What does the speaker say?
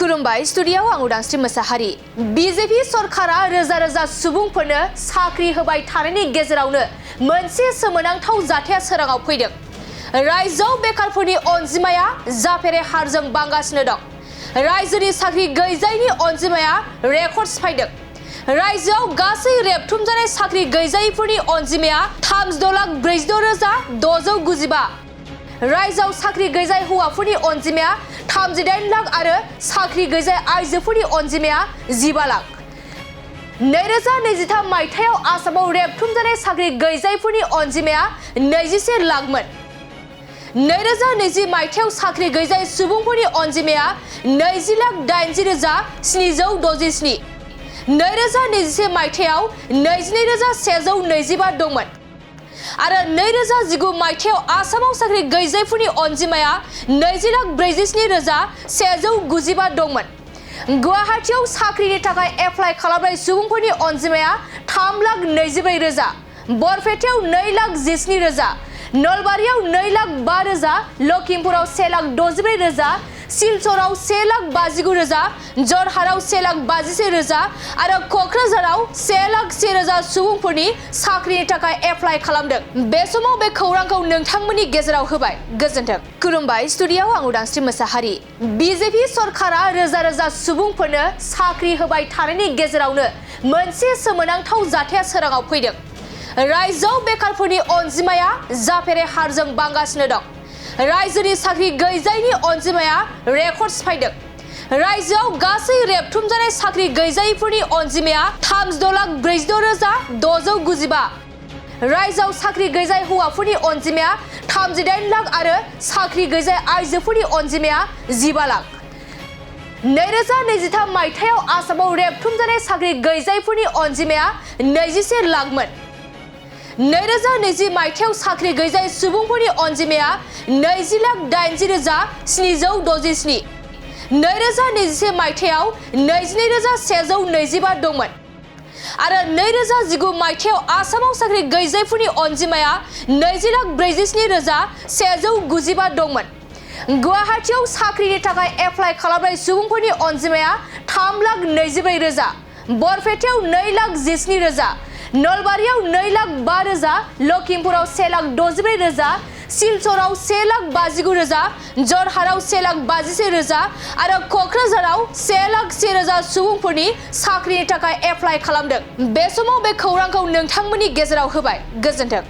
खुलुमबाय स्टुडियाव आं उदांस्रि मोसाहारि। बीजेपी सरकारा रोजा रोजा सुबुंफोरनो साख्रि होबाय थानायनि गेजेरावनो मोनसे सोमोनांथाव जाथाया सोराङाव फैदों। रायजोआव बेकारफोरनि अनजिमाया जाफेरै हारजों बांगासिनो दं। रायजोनि साख्रि गैजायैनि अनजिमाया रेकर्ड सिफायदों। रायजोआव गासै रेबथुमजानाय साख्रि गैजायैफोरनि अनजिमाया 36,46,695। रायजोआव साख्रि गैजाय हौवाफोरनि अनजिमाया 38 लाख आरो साख्रि गैजाय आइजोफोरनि अनजिमाया 15 लाख। 2023 मायथाइयाव आसामाव रेबथुमजानाय साख्रि गैजायैफोरनि अनजिमाया 21 लाखमोन। 2020 मायथाइयाव साख्रि गैजाय सुबुंफोरनि अनजिमाया 20,80,767। 2021 मायथाइयाव 22,125 दंमोन आरो 2019 मायथाइयाव आसामाव साख्रि गैजायैफोरनि अनजिमाया 20,67,195 दंमोन। गुवाहाटीआव साख्रिनि थाखाय एप्लाइ खालामनाय सुबुंफोरनि अनजिमाया 3,24,000, बरपेटायाव 2,17,000, नलबारियाव 2,05,000, लखिमपुराव 1,64,000, सिलचराव 1,59,000, जरहाटआव 1,51,000 आरो क'क्राझाराव 1,01,000 सुबुंफोरनि साख्रिनि थाखाय एप्लाइ खालामदों। बे समाव बे खौरांखौ नोंथांमोननि गेजेराव होबाय। गोजोन्थों। खुलुमबाय स्टुडियाव आं उदांस्रि मोसाहारि। बीजेपी सरकारा रोजा रोजा सुबुंफोरनो साख्रि होबाय थानायनि गेजेरावनो मोनसे सोमोनांथाव जाथाया सोराङाव फैदों। रायजोआव बेकारफोरनि अनजिमाया जाफेरै हारजों बांगासिनो दं। रायजोनि साख्रि गैजायैनि अनजिमाया रेकर्ड सिफायदों। रायजोआव गासै रेबथुमजानाय साख्रि गैजायैफोरनि अनजिमाया 36,46,695। रायजोआव साख्रि गैजाय हौवाफोरनि अनजिमाया 38 लाख आरो साख्रि गैजाय आइजोफोरनि अनजिमाया 15 लाख। 2023 मायथाइयाव आसामाव रेबथुमजानाय साख्रि गैजायैफोरनि अनजिमाया 21 लाखमोन। 2020 मायथाइयाव साख्रि गैजाय सुबुंफोरनि अनजिमाया 20,80,767। 2021 मायथाइयाव 22,125 दंमोन आरो 2019 मायथाइयाव आसामाव साख्रि गैजायैफोरनि अनजिमाया 20,47,195 दंमोन। गुवाहाटीआव साख्रिनि थाखाय एप्लाइ खालामनाय सुबुंफोरनि अनजिमाया 3,24,000, बरपेटायाव 2,17,000, नलबारियाव 2,05,000, लखिमपुराव 1,64,000, सिलचराव 1,59,000, जरहाटआव 1,51,000 आरो क'क्राझाराव 1,01,000 सुबुंफोरनि साख्रिनि थाखाय एप्लाइ खालामदों। बे समाव बे खौरांखौ नोंथांमोननि गेजेराव होबाय। गोजोन्थों।